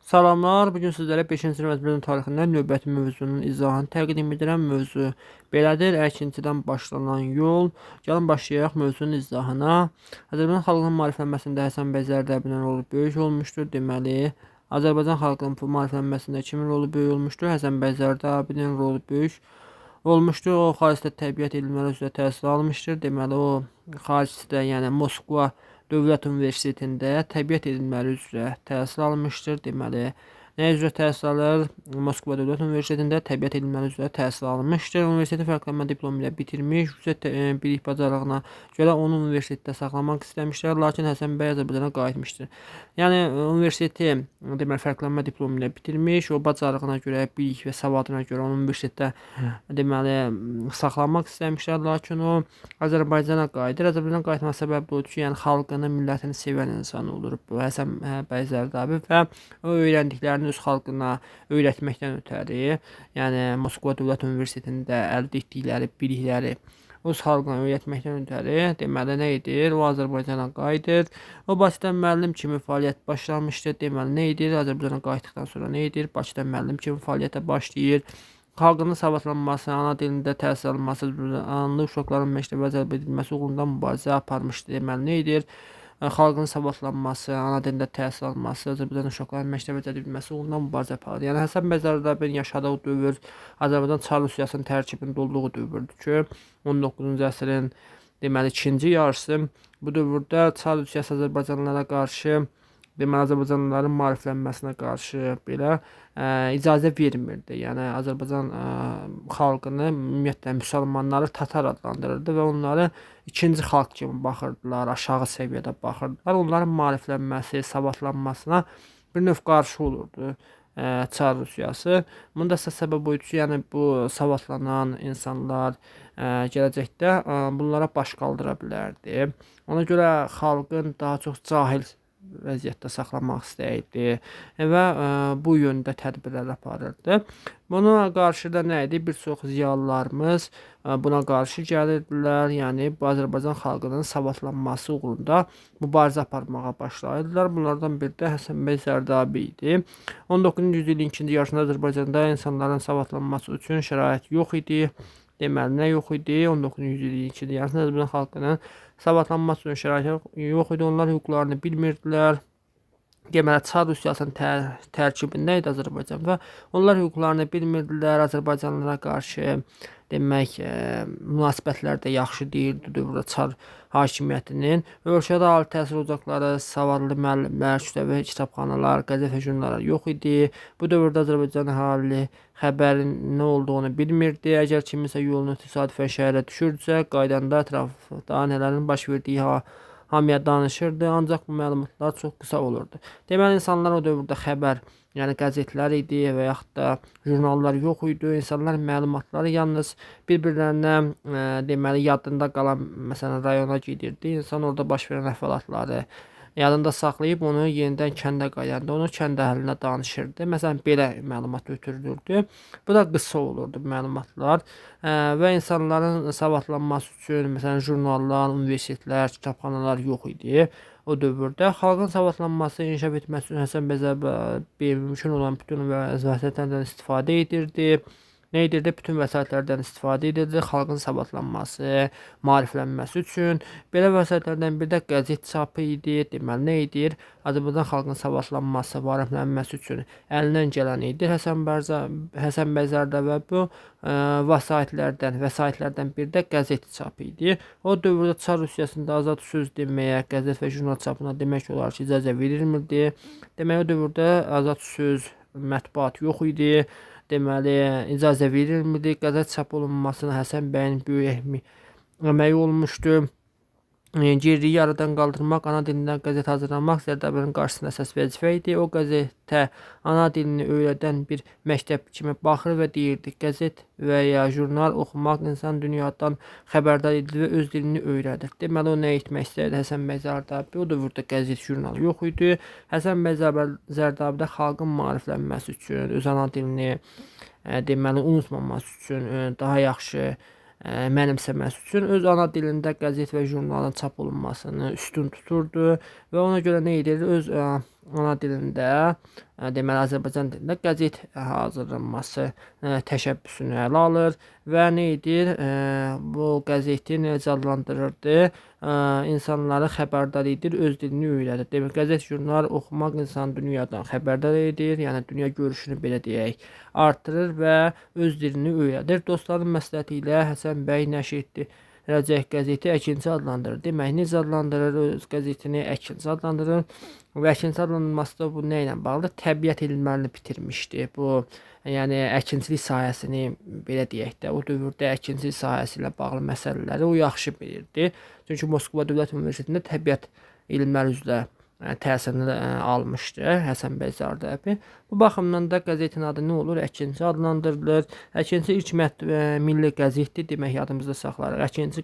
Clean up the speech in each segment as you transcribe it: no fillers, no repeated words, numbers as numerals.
Salamlar, bu gün sizlərə 5-ci sinif Azərbaycan tarixindən növbəti mövzunun izahını təqdim edirəm. Mövzu belədir: Əkinçidən başlanan yol. Gəlin başlayaq mövzunun izahına. Azərbaycan xalqının maariflənməsində Həsən bəy Zərdəbinin rolu böyük olmuşdur. Deməli, Azərbaycan xalqının maariflənməsində kimin rolu böyük olmuşdur? Həsən bəy Zərdəbinin rolu böyük olmuşdur. O, xaricdə təbiət elmləri üzrə təhsil almışdır. Deməli, o xaricdə, yəni Moskva Dövlət Universitetində təbiət elmləri üzrə təhsil almışdır. Deməli, nə üzrə təhsil alır? Moskva Dövlət Universitetində təbiət elmləri üzrə təhsil almışdır. Universiteti fərqlənmə diplomu ilə bitirmiş, yüksək bilik bacarığına görə onu universitetdə saxlamaq istəmişlər, lakin Həsən bəy Azərbaycana qayıtmışdır. Yəni universiteti deməli fərqlənmə diplomu ilə bitirmiş, o bacarığına görə, bilik və savadına görə onu universitetdə deməli saxlamaq istəmişlər, lakin o Azərbaycana qayıdır. Azərbaycana qayıtmaq səbəbi budur ki, yəni xalqını, millətini sevən insan olur bu Həsən bəy Zərdabi və o öyrəndiklərini öz xalqına öyrətməkdən ötəri, yəni Moskva Dövlət Universitetində əldə etdikləri bilikləri öz xalqına öyrətməkdən ötəri, deməli nə edir? O Azərbaycana qayıdır. O Bakıda müəllim kimi fəaliyyət başlamışdı. Deməli nə edir? Azərbaycana qayıtdıqdan sonra nə edir? Bakıda müəllim kimi fəaliyyətə başlayır. Xalqının savadlanması, ana dilində təhsil alınması, azərbaycanlı uşaqların məktəbə cəlb edilməsi uğrunda mübarizə aparmışdı. Deməli nə edir? Xalqın savadlanması, ana dilində təhsil alması, Azərbaycan uşaqlarının məktəbə cəlb edilməsi uğrunda mübarizə aparır. Yəni Həsən bəy Zərdabinin yaşadığı dövr Azərbaycan Çar Rusiyasının tərkibində olduğu dövrdür ki, 19-cu əsrin deməli ikinci yarısı. Bu dövrdə Çar Rusiyası Azərbaycanlılara qarşı, deməli Azərbaycanlıların maariflənməsinə qarşı belə icazə vermirdi. Yəni Azərbaycan xalqını, ümumiyyətlə müsəlmanları tatar adlandırırdı və onları ikinci xalq kimi baxırdılar, aşağı səviyyədə baxırdılar. Onların maariflənməsi, savadlanmasına bir növ qarşı olurdu Çar Rusiyası. Bunun da əsas səbəbi o idi ki, yəni bu savadlanan insanlar gələcəkdə bunlara baş qaldıra bilərdi. Ona görə xalqın daha çox cahil vəziyyətdə saxlamaq istəyirdi və bu yöndə tədbirlər aparırdı. Buna qarşı da nə idi? Bir çox ziyalılarımız buna qarşı gəlirdilər. Yəni bu Azərbaycan xalqının savadlanması uğrunda mübarizə aparmağa başlayırdılar. Bunlardan biri də Həsən bəy Zərdabi idi. 19-cu yüzilin ikinci yarısında Azərbaycanda insanların savadlanması üçün şərait yox idi. Deməli, nə yox idi? 19-cu yüzilin ikinci yarısında Azərbaycan xalqının savadlanması üçün şərait yox idi. Onlar hüquqlarını bilmirdilər. Deməli, Çar Rusiyasının tərkibində idi Azərbaycan və onlar hüquqlarını bilmirdilər. Azərbaycanlılara qarşı demək, münasibətlər də yaxşı deyildi dövrdə Çar hakimiyyətinin. Ölkədə ali təhsil ocaqları, savadlı müəllimlər, kütləvi kitabxanalar, qəzet və jurnallar yox idi. Bu dövrdə Azərbaycan əhali xəbərin nə olduğunu bilmirdi. Əgər kiminsə yolunu təsadüfən şəhərə düşürdüsə, qayıdanda ətrafda nələrin baş verdiyi hamıya danışırdı, ancaq bu məlumatlar çox qısa olurdu. Deməli, insanlar o dövrdə xəbər, yəni qəzetlər idi və yaxud da jurnallar yox idi. İnsanlar məlumatları yalnız bir-birlərinə deməli yadında qalan, məsələn, rayona gedirdi. İnsan orada baş verən əhvalatları yadında saxlayıb onu yenidən kəndə qayıdanda onu kənd əhlinə danışırdı. Məsələn, belə məlumat ötürülürdü. Bu da qısa olurdu məlumatlar və insanların savadlanması üçün məsələn jurnallar, universitetlər, kitabxanalar yox idi. O dövrdə xalqın savadlanması, inkişaf etməsi üçün Həsən bəy Zərdabi mümkün olan bütün vəsaitlərdən istifadə edirdi. Nə edirdi? Bütün vəsaitlərdən istifadə edirdi xalqın savadlanması, maariflənməsi üçün. Belə vəsaitlərdən biri də qəzet çapı idi. Deməli, nə edir? Azərbaycan xalqının savadlanması, maariflənməsi üçün əlindən gələni edir Həsən bəy Zərdabi və bu vəsaitlərdən biri də qəzet çapı idi. O dövrdə Çar Rusiyasında azad söz deməyə, qəzet və jurnal çapına demək olar ki, icazə verilmirdi. Demək, o dövrdə azad söz, mətbuat yox idi. Deməli, icazə verilmirdi. Qəzet çap olunmasına Həsən bəyin böyük əməyi olmuşdu. Geriliyi aradan qaldırmaq, ana dilində qəzet hazırlamaq Zərdabinin qarşısında əsas vəzifə idi. O qəzetə ana dilini öyrədən bir məktəb kimi baxır və deyirdi: qəzet və ya jurnal oxumaq insan dünyadan xəbərdar edir və öz dilini öyrədir. Deməli, o nə etmək istəyirdi Həsən bəy Zərdabi? O dövrdə qəzet, jurnal yox idi. Həsən bəy Zərdabi də xalqın maariflənməsi üçün, öz ana dilini deməli unutmaması üçün, daha yaxşı mənimsəməsi üçün öz ana dilində qəzet və jurnalın çap olunmasını üstün tuturdu və ona görə nə edirdi? Öz ana dilində, deməli Azərbaycan dilində qəzet hazırlanması təşəbbüsünü ələ alır və nə edir? Bu qəzeti necə adlandırırdı? İnsanları xəbərdar edir, öz dilini öyrədir. Demək, qəzet, jurnal oxumaq insanı dünyadan xəbərdar edir, yəni dünya görüşünü belə deyək, artırır və öz dilini öyrədir. Dostların məsləhəti ilə Həsən bəy nəşr etdi. Rəcək qəzeti Əkinçi adlandırır. Demək, necə adlandırır öz qəzetini? Əkinçi adlandırır. Və əkinçi adlandırılması da bu nə ilə bağlıdır? Təbiət elmlərini bitirmişdi. Bu, yəni əkinçilik sahəsini belə deyək də, o dövrdə əkinçilik sahəsi ilə bağlı məsələləri o yaxşı bilirdi. Çünki Moskva Dövlət Universitetində təbiət elmləri üzrə təhsilini almışdı Həsən bəy Zardəbi. Bu baxımdan da qəzetin adı nə olur? Əkinçi adlandırılır. Əkinçi ilk milli qəzetdir. Demək, yadımızda saxlarıq. Əkinçi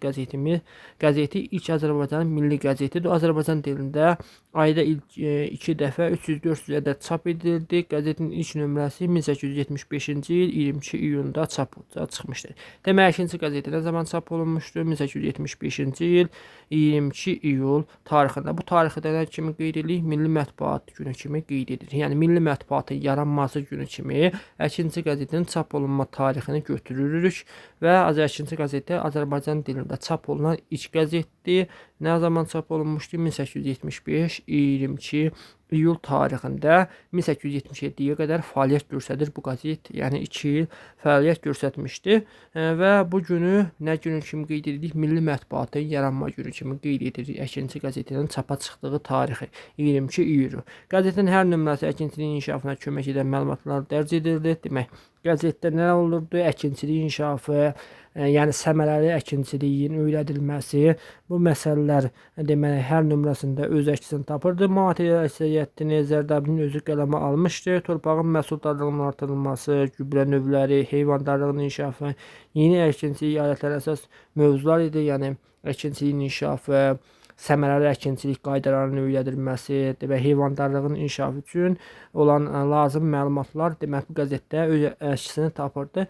qəzeti ilk Azərbaycanın milli qəzetidir. Azərbaycan dilində ayda ilk 2 dəfə 300-400 ədəd çap edildi. Qəzetin ilk nömrəsi 1875-ci il 22 iyunda çapa çıxmışdır. Demək, Əkinçi qəzeti nə zaman çap olunmuşdur? 1875-ci il 22 iyul tarixində. Bu tarixi də nə kimi qeyd edirik? Milli Mətbuat günü kimi qeyd edirik. Yəni Milli Mətbuatın yaranması günü kimi Əkinçi qəzetinin çap olunma tarixini götürürük və Əkinçi qəzeti Azərbaycan dilində çap olunan ilk qəzetdir. Nə zaman çap olunmuşdu? 1875 22 iyul tarixində 1877-yə qədər fəaliyyət göstərir bu qəzet, yəni 2 il fəaliyyət göstərmişdi və bu günü nə günü kimi qeyd edirik? Milli Mətbuatın yaranma günü kimi qeyd edirik. Əkinçi qəzetinin çapa çıxdığı tarixi 22 iyulu. Qəzetin hər nömrəsi əkinçiliyin inkişafına kömək edən məlumatlar dərc edildi. Demək, qəzetdə nə olurdu? Əkinçilik inkişafı, yəni səmərəli əkinçiliyin öyrədilməsi, bu məsələlər deməli hər nömrəsində öz əksini tapırdı. Material əksəriyyətini Zərdəbinin özü qələmə almışdı. Torpağın məhsuldarlığının artırılması, gübrə növləri, heyvandarlığın inkişafı, yeni əkinçilik alətləri əsas mövzular idi. Yəni əkinçiliyin inkişafı, səmərəli əkinçilik qaydalarının öyrədilməsi, demək, heyvandarlığın inkişafı üçün olan lazım məlumatlar demək bu qəzetdə öz əksini tapırdı.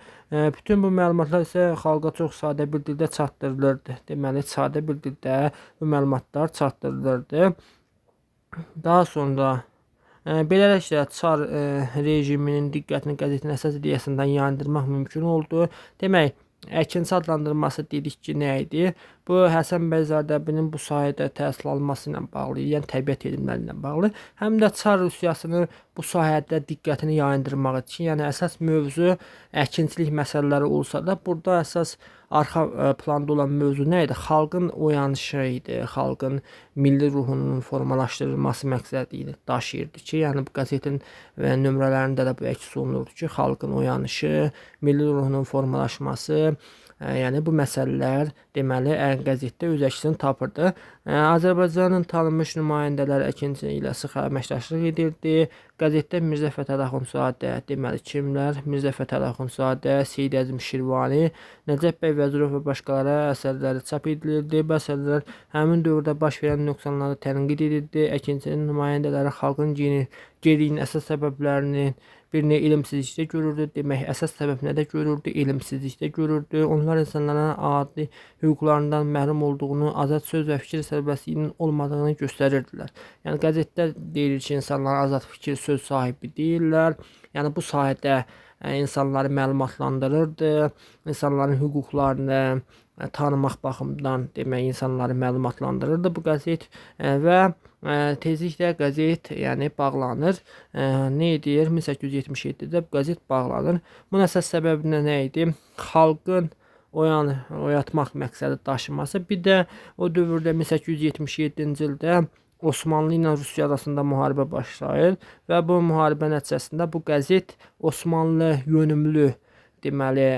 Bütün bu məlumatlar isə xalqa çox sadə bir dildə çatdırılırdı. Deməli, sadə bir dildə bu məlumatlar çatdırılırdı. Daha sonra beləliklə Çar rejiminin diqqətini qəzetin əsas ideyasından yayındırmaq mümkün oldu. Demək, Əkinçi adlandırması dedik ki, nə idi? Bu Həsən bəy Zardəbinin bu sahədə təhsil alması ilə bağlı, yəni təbiət elmləri ilə bağlı, həm də Çar Rusiyasının bu sahədə diqqətini yayındırmaq üçün, yəni əsas mövzu əkinçilik məsələləri olsa da, burada əsas arxa planda olan mövzu nə idi? Xalqın oyanışı idi, xalqın milli ruhunun formalaşdırılması məqsədi ilə daşıyırdı ki, yəni bu qəzetin nömrələrində də bu əks olunurdu ki, xalqın oyanışı, milli ruhunun formalaşması, yəni bu məsələlər deməli qəzetdə öz əksini tapırdı. Azərbaycanın tanınmış nümayəndələri Əkinçi ilə sıx əməkdaşlıq edirdi. Qəzetdə Mirzə Fətəli Axundzadə, deməli kimlər? Mirzə Fətəli Axundzadə, Seyid Əzim Şirvani, Nəcəf bəy Vəzirov və başqaları əsərləri çap edilirdi. Bu əsərlər həmin dövrdə baş verən nöqsanları tənqid edirdi. Əkinçinin nümayəndələri xalqın geriliyin əsas səbəblərini birini elmsizlikdə görürdü. Demək, əsas səbəb nədə görürdü? Elmsizlikdə görürdü. Onlar insanların adi hüquqlarından məhrum olduğunu, azad söz və fikir sərbəstliyinin olmadığını göstərirdilər. Yəni qəzetdə deyilir ki, insanlar azad fikir, söz sahibi deyillər. Yəni bu sahədə insanları məlumatlandırırdı, insanların hüquqlarını tanımaq baxımından demək insanları məlumatlandırırdı bu qəzet və tezliklə qəzet yəni bağlanır. Nə edir? 1877-də bu qəzet bağlanır. Bunun əsas səbəbi nə idi? Xalqın oyatmaq məqsədi daşıması. Bir də o dövrdə 1877-ci ildə Osmanlı ilə Rusiya arasında müharibə başlayır və bu müharibə nəticəsində bu qəzet Osmanlı yönümlü deməli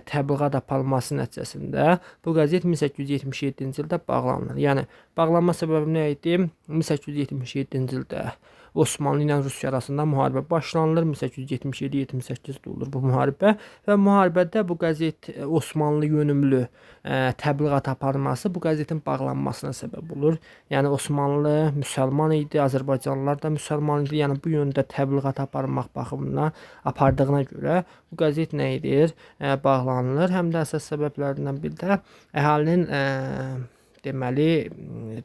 təbliğat aparılması nəticəsində bu qəzet 1877-ci ildə bağlanır. Yəni bağlanma səbəbi nə idi? 1877-ci ildə Osmanlı ilə Rusiya arasında müharibə başlanılır. 1877-78-də olur bu müharibə və müharibədə bu qəzet Osmanlı yönümlü təbliğat aparması bu qəzetin bağlanmasına səbəb olur. Yəni Osmanlı müsəlman idi, Azərbaycanlılar da müsəlman idi. Yəni bu yöndə təbliğat aparmaq baxımından apardığına görə bu qəzet nə edir? Bağlanılır. Həm də əsas səbəblərindən biri də əhalinin Deməli,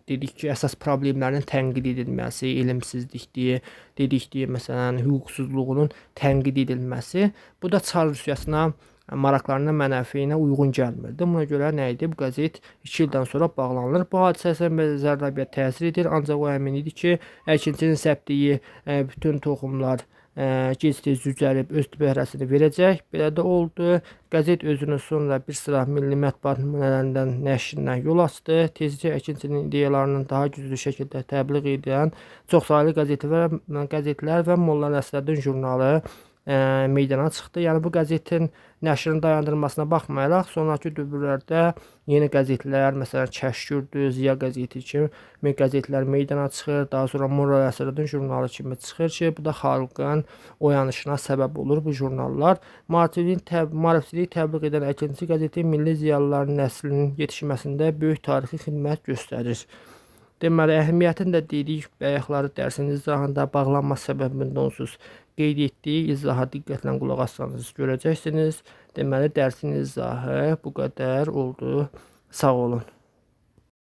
dedik ki, əsas problemlərin tənqid edilməsi, elmsizlikdir, dedik ki, məsələn, hüquqsuzluğunun tənqid edilməsi, bu da Çar Rusiyasına maraqlarına, mənafeyinə uyğun gəlmirdi. Buna görə nə idi? Bu qəzet 2 ildən sonra bağlanılır. Bu hadisə Həsən bəy Zərdabiyə təsir edir, ancaq o əmin idi ki, əkinçinin səpdiyi bütün toxumlar gec-tez cücərib öz bəhrəsini verəcək. Belə də oldu. Qəzet özünü sonra bir sıra milli mətbuat nümunələrindən nəşrindən yol açdı. Tezliklə əkinçinin ideyalarının daha güclü şəkildə təbliğ edən çoxsaylı qəzetlər və Molla Nəsrəddin jurnalı meydana çıxdı. Yəni bu qəzetin nəşrini dayandırmasına baxmayaraq, sonrakı dövrlərdə yeni qəzetlər, məsələn, Kəşkürdü, Ziya qəzeti kimi qəzetlər meydana çıxır. Daha sonra Molla Nəsrəddin jurnalı kimi çıxır ki, bu da xalqın oyanışına səbəb olur bu jurnallar. Maarifçiliyi təbliğ edən Əkinçi qəzeti milli ziyalıların nəslinin yetişməsində böyük tarixi xidmət göstərir. Deməli, əhəmiyyətini də dedik, bayaqları dərsin izahında bağlanma səbəbini də onsuz qeyd etdik. İzaha diqqətlə qulaq assanız görəcəksiniz. Deməli, dərsin izahı bu qədər oldu. Sağ olun.